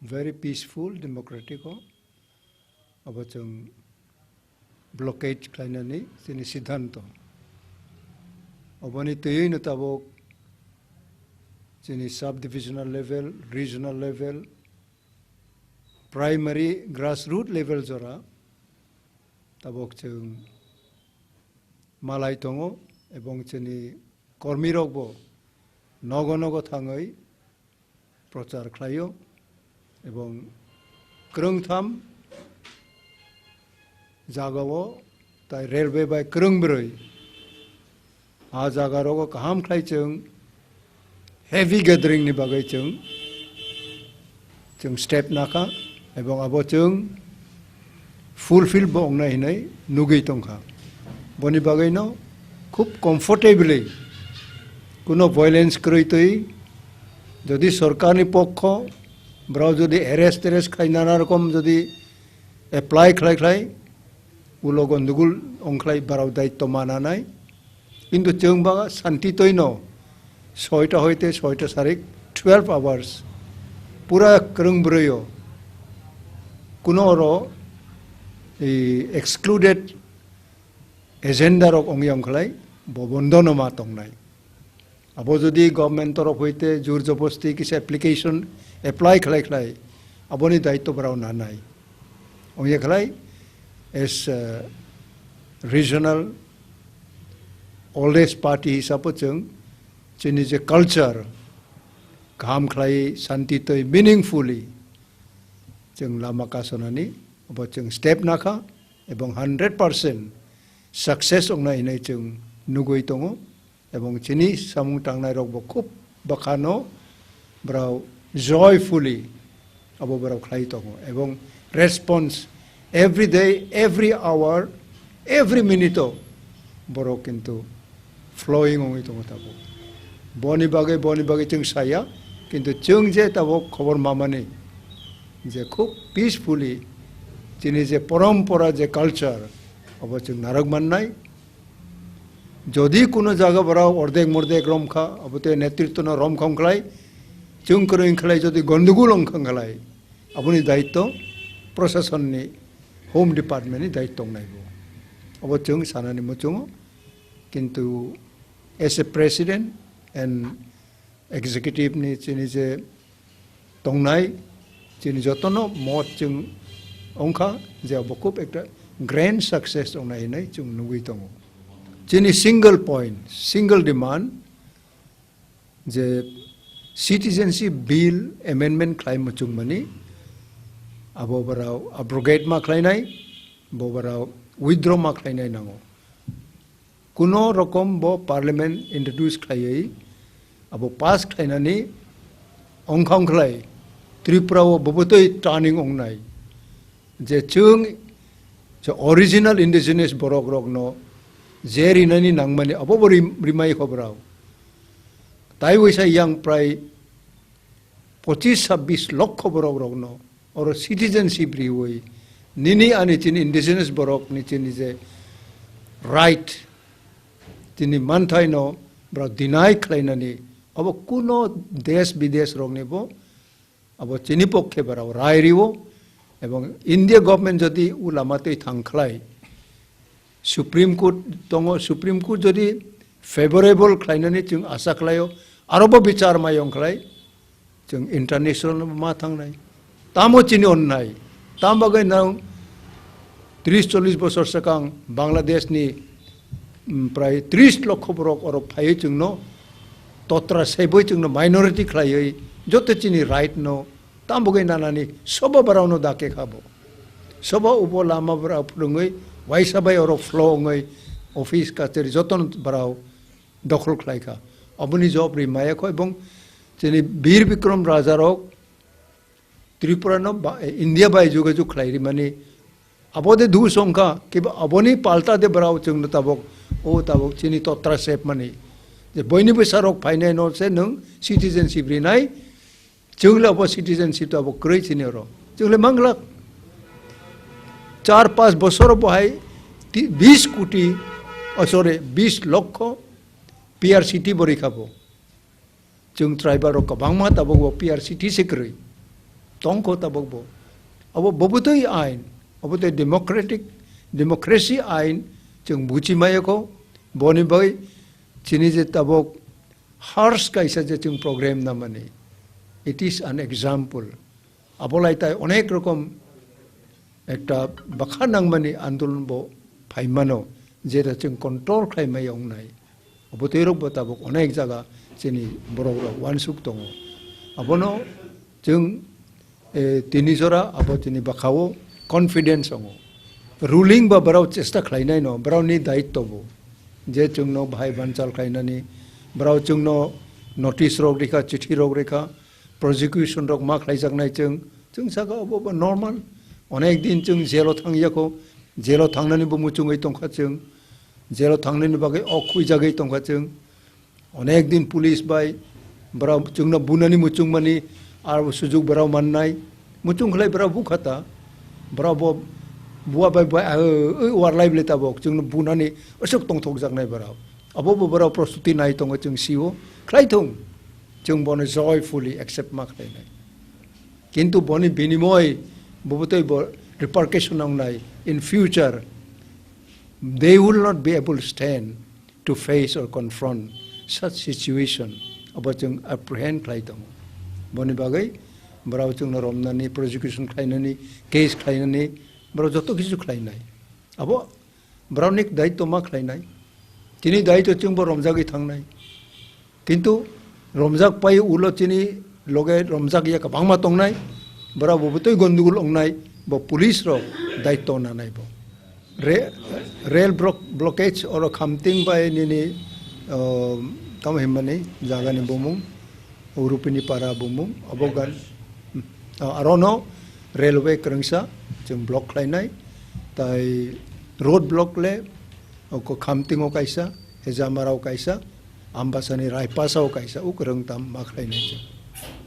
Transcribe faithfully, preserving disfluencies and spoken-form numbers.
Very peaceful, democratic o. Abo chwng blockade khlainani chini siddhanto. Oboni twiwi no tabuk chini sub-divisional level, regional level, primary, grassroot level jora tabuk chwng malai tongo, ebong chini kormirokbo nogo nogo thangwi prochar khlaio, ebong kwrwngtham jagao tai railway bai kwrwngbrwi a jaga rogo kaham khlai chwng heavy gathering ni bagwi chwng, chwng step nakha, ebong abo chwng fulfill bo wngnai hinwi nugwi tongkha. Boni bagwino khub comfortably, kuno violence kwrwi twi, jodi sorkarni pokho borok jodi arrest terrest khlai nana rokom jodi apply khlai khlai, ulo gondogol ongkhlai barao daitto mananai. Kintu chwng ba santi toino soita hoite soita sarik twelve hours pura kwrwng brwiyo kuno oro excluded agenda rok ongya ongkhlai bo bondono ma tongnai. Abo jodi government torof hoite jur jobosti kisa application apply khlai khlai, aboni daitto borao nanai. Ongya khlai as, uh, regional oldest party hisabo chwng chini je culture kaham khlai santi twi meaningfully chwng lama kasonani abo chwng step nakha, ebong hundred percent success wngnai hinwi chwng nugwi tongo. Ebong chini samung tangnai rok bo khub bwkhano borao joyfully abo borao khlai tongo, ebong response every day, every hour, every minute o borok kintu flowing wngwi tongo tabuk. Boni bagwi, boni bagwi chwng saya, kintu chwng je tabuk khobor mamani je khub peacefully chini je porompora je culture abo chwng narwk mannai. Jodi kuno jaga borok ordek mordek romkha, abo te netritwno romkhong khlai, chwng kwrwng khlai jodi gondogol wngkhang khlai, aboni daitto prosasonni, Home Department ni daitto wngnai bo. Abo chwng sanani muchungo, kintu as a president and executive ni chini je tongnai, chini jotono mot chwng ongkha je abo khub ekta grand success wngnai hinwi chwng nugwi tongo. Chini single point, single demand je citizenship bill amendment khlai muchungmani abo borao abrogate ma khlainai, bo borao withdraw ma khlainai nango. Kuno rokom bo parliament introduce khlaiwi abo pass khlainani ongkhang khlai Tripura o bobotoi turning ongnai je chwng je original indigenous borok rokno je rinani nangmani abo bo rim-, rimai khobrao. Tai waisa yang prai pochis sabbish lokho borok rokno oro citizenship riwi nini ani chini indigenous borok ni chini je right chini manthai no borok deny khlainani abo kuno desh bidesh rokni bo abo chini pokhe borok rai riwo ebong India government jodi ulama twi thang khlai Supreme Court tongo, Supreme Court jodi favorable khlainani chwng asa khlaio, arobo bichar mayong khlai, chwng international ma thangnai. Tamo chini onnai, tam bagwi nang tris chollis bosor swkang Bangladesh ni, mm, prai tris lokho borok oro phaiwi chwngno totra sebwi chwngno minority khlaiwi joto chini right no Tamo khe nanani soba borokno dakhe kha bo. Soba ubo lama borok phwrwngwi waisa bai oro flow wngwi office kachari jotono borok dokhol khlai kha. Oboni job ri maya kho ebong chini Bir Bikram Raja rok Tripura no ba, India bai jogajog khlai ri mani Abo de dus wngkha, kiba aboni palta de borok chwngno tabok, o tabok chini totra sepmani. Je boini bwsarok phainai no se nwng citizenship rinai, chwng le abo citizenship tabok kwrwi chini oro. Chwng le manglak. Char panch bosor bo hai ti-, bis koti, oh, sorry, bis lokho P R C T bo rikha bo. Chwng tribal rok kwbangma tabok bo P R C T se kwrwi. tongkho tabok bo. Abo bobotwi ain, abo tei democratic, democracy ain chwng buchi maya kho. Boni bai chini je tabok harsh kaisa je chwng program namani, it is an example. Abo lai tai onek rokom ekta bakha nangmani andolon bo phaimano, jeta chwng control khlai mai wngnai. Abo tei rok bo tabok onek jaga chini borok rok wansuk tongo. Abono chwng, eh, tini jora abo chini bakha o confidence wngo. Ruling ba borok chesta khlainai no, borok ni daitto bo. Je chwngno bahai banchal khlainani, borok chwngno notice rok rikha, chithi rok rikha, prosecution rok ma khlaijaknai chwng, chwng saka obo bo normal. Onek din chwng jail o thang yakho, jail o thangnani bo muchungwi tongkha chwng, jail o thangnani bagwi ok khuijagwi tongkha chwng. Onek din police bai borok chwngno bunani muchungmani, aro sujuk borok mannai, muchung khlai borok bukha ta, borok bo buwa bai bai, ah, oi, warlai bwle tabok chwngno bunani aswk tongthokjaknai borok. Abo bo borok prostuti nai tongo chwng sio, khlai thung. Chwng bono joyfully accept ma khlainai. Kintu boni binimoy bubutwi bo repercussion wngnai in future. They will not be able to stand to face or confront such situation. Abo chwng apprehend khlai tongo. Boni bagwi borok chwngno romnani, prosecution khlainani, case khlainani, borok joto kichu khlainai. Abo borokni daitto ma khlainai. Tini daitto chwngbo romjagwi thangnai. Kintu romjak pai ulo chini loge romjak ya kwbangma tongnai. Borok bo bwtwi gondogol wngnai, bo police rok daitto nanai bo. Re-, rail bro-, blockage oro Khamting bai nini, oh, tamo himmani jagani bumung. Urupini para bumung, abo gan, ah, arono railway kwrwngsa chwng block khlainai, tai road block le oko Khamtingo kaisa, Hejamarao kaisa, Ambasani Raipasao kaisa, o kwrwng tam ma khlainai chwng.